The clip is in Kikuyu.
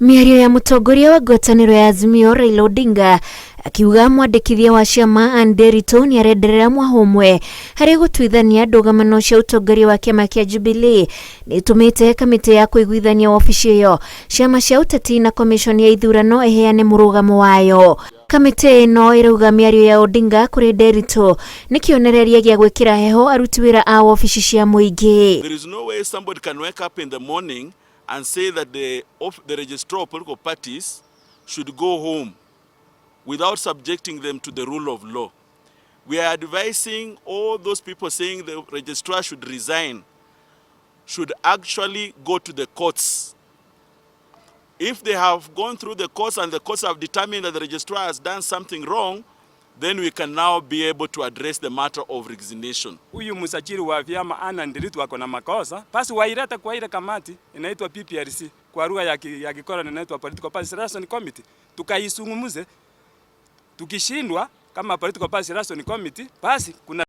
Mĩario ya mũtongoria wa ngwatanĩro ya Azimio Raila Odinga akiuga mwandĩkithia wa ciama Anne Nderitu nĩarenderera mwahũ ũmwe harĩ gũtuithania ndũgamano cia ũtongoria wa kĩama kĩa Jubilee nĩ ĩtũmĩte kamĩtĩ ya kũiguithania wabici ĩyo, ciama cia ũteti na komishoni ya ithurano ĩheane mũrũgamo wayo. Kamĩtĩ ĩno ĩrauga mĩario ya Odinga kũrĩ Nderitu nĩ kĩonereria gĩa gwĩkĩra heho aruti wĩra a wabici cia mũingĩ. There is no way somebody can wake up in the morning and say that the registrar of political parties should go home without subjecting them to the rule of law. We are advising all those people saying the registrar should resign should actually go to the courts. If they have gone through the courts and the courts have determined that the registrar has done something wrong, then we can now be able to address the matter of resignation. Huyu msajili wa vyama Anna Ndiritu ako na makosa, basi wailete kwa ile kamati inaitwa PPRC, kwa lugha ya kikoloni inaitwa Political Party Selection Committee, tukaisungumuze. Tukishindwa kama Political Party Selection Committee, basi kuna